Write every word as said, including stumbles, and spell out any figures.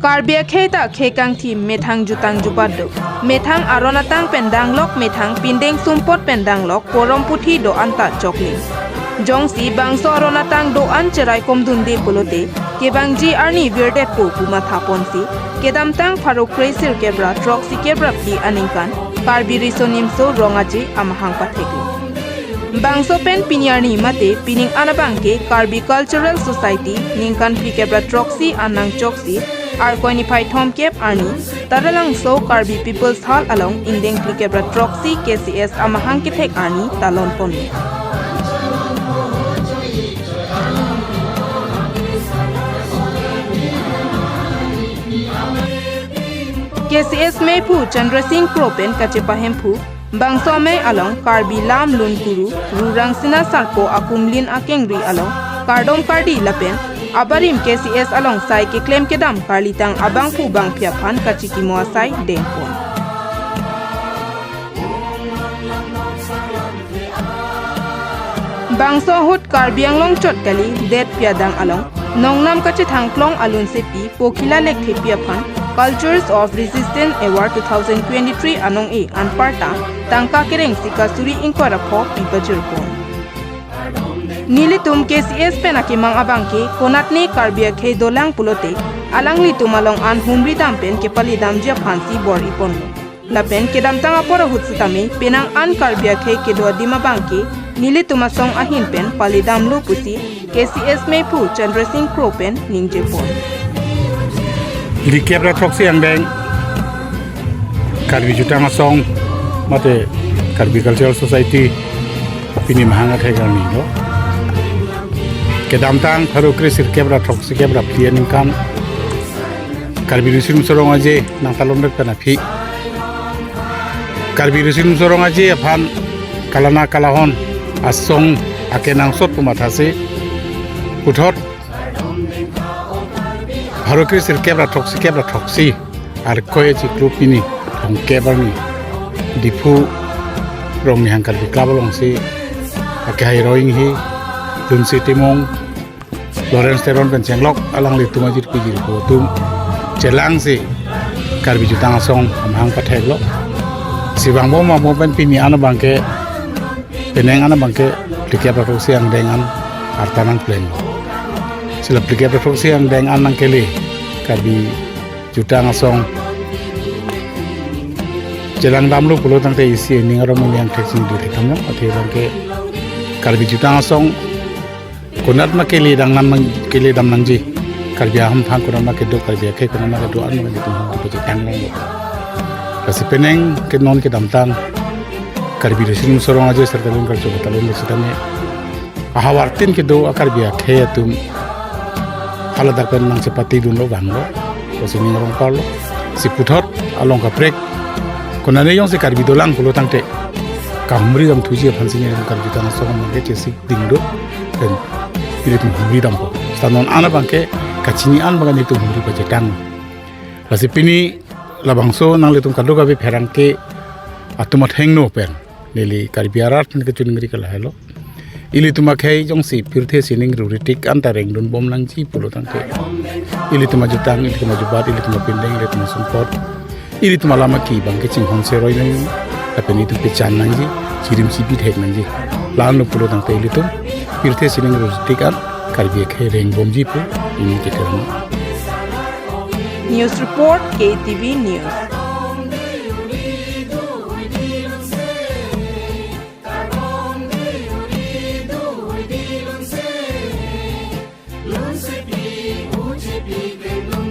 Karbi akhei ta khei kangthim methang jutang jubat do. Methang aron atang pen danglok, methang pindeng sumpot pen danglok, porom puthi do-an ta choklim. Jongsi bangso aron atang do-an cherai komdunde pulote, kevangji arni virdetpo pu mathaponsi, kedamtang pharo kre sirkep ra throksi kep ra phli aningkan Karbi Riso Nimso Rong Aje amahang patheklo. Bangso pen pini arni mate pining an abangke Karbi Cultural Society ningkan phlikep ra throksi an nangchoksi Arkoi niphai thomkep arni Taralangso Karbi People's Hall along ingdeng phlikep ra throksi K C S amahang kethek arni talon ponlo. K C S meiphu Chandra Singh Kro pen kachepahemphu, bangso amei along Karbi lam lun kuru, Rurang Sina Sarpo akumlin akengri along kardom kardi lapen abarim K C S along sai keklem kedam karlitang abangphu bangphi aphan kachikimo asai dengpon. Bangso ahut Karbi Anglong chot kali detpi adang along nongnam kachethang klong alunsepi Pokhila Lekthepi aphan Cultures of Resistance Award two thousand twenty-three anong-e anparta tangka kereng sika suri ingkoi ra pho pi pajirpon. Nelitum K C S pen akemang abangke konatne Karbi akhei dolang pulote alanglitum along an humri dam pen kepali damji aphansi bor-iponlo. Lapen kedamtang apor ahut sitame penang an Karbi akhei kedo adim abangke nelitum asong ahin pen pali damlo pusi K C S meiphu Chandra Singh Kro pen ningjepon. Phlikep ra throksi angdeng Karbi Jutang Asong mate Karbi Cultural Society pini mahang athek arni lo. Kedamtang pharo kre sirkep ra throksi kep ra phli aningkan Karbi Riso Nimso Rong Aje nangtalon rek pen aphi Karbi Riso Nimso Rong Aje aphan kalana kalahon asong akenangsot pu mathasi puthot pharo kre sirkep ra throksi kep ra throksi Arkoi achiklo pini thomkep arni Diphu Rongni Hang Karbi Club alongsi akehai Roing Hi, Dunsi Timung, Lawrence Teron pen chenglok alanglitum ajirpi jirpo atum chelangsi Karbi Jutang Asong amahang patheklo. Si vangbom vangbom pen pini an abangke penang an abangke phlikep ra throksi angdeng an arta nangplenglo. Si la phlikep ra throksi angdeng an nangkele Karbi Jutang Asong chelang damlo pulo tangte isi ening arom ening angthek chingduk thektham lo. Athe abangke Karbi Jutang Asong konat ma kele dam nang, kele dam nangji, Karbi ahamphang konat ma kedo, Karbi akhei konat ma kedo, an ma kedo, tum hum pajitang nang. Lasi penang ke non kedamtang Karbi Riso Nimso Rong Aje serta lun karcho batalon sitame ahavartin kedo a Karbi akhei atum haladak pen nangchepatidunlo vanglo, pusi ning arong parlo. Si puthot along kaprek konane jongsi Karbi dolang pulo tangte kahumri damthuji aphansi nelitum Karbi Jutang Asong amangke chesik dingdo pen nelitum humri dampo. Seta non an abangke kachini an abangke nelitum humri pajitang. Lasi pini labangso nanglitum kadokave pherangke atum athengno pen neli Karbi arat pen kachiningri ke lahelo. Ilitum akhei jongsi pirthe sining ruritik anta rengdun bom nangji pulo tangte ilitum ajutang, ilitum ajubat, ilitum apindeng, ilitum asumpot, ilitum alam aki abangke chinghon seroi nang, lapen itum pechan nangji, chirim chibi thek nangji. La-anlo pulo tangte ilitum pirthe sining ruritik an Karbi akhei rengbomji pu pini keterang. News report, K T V News.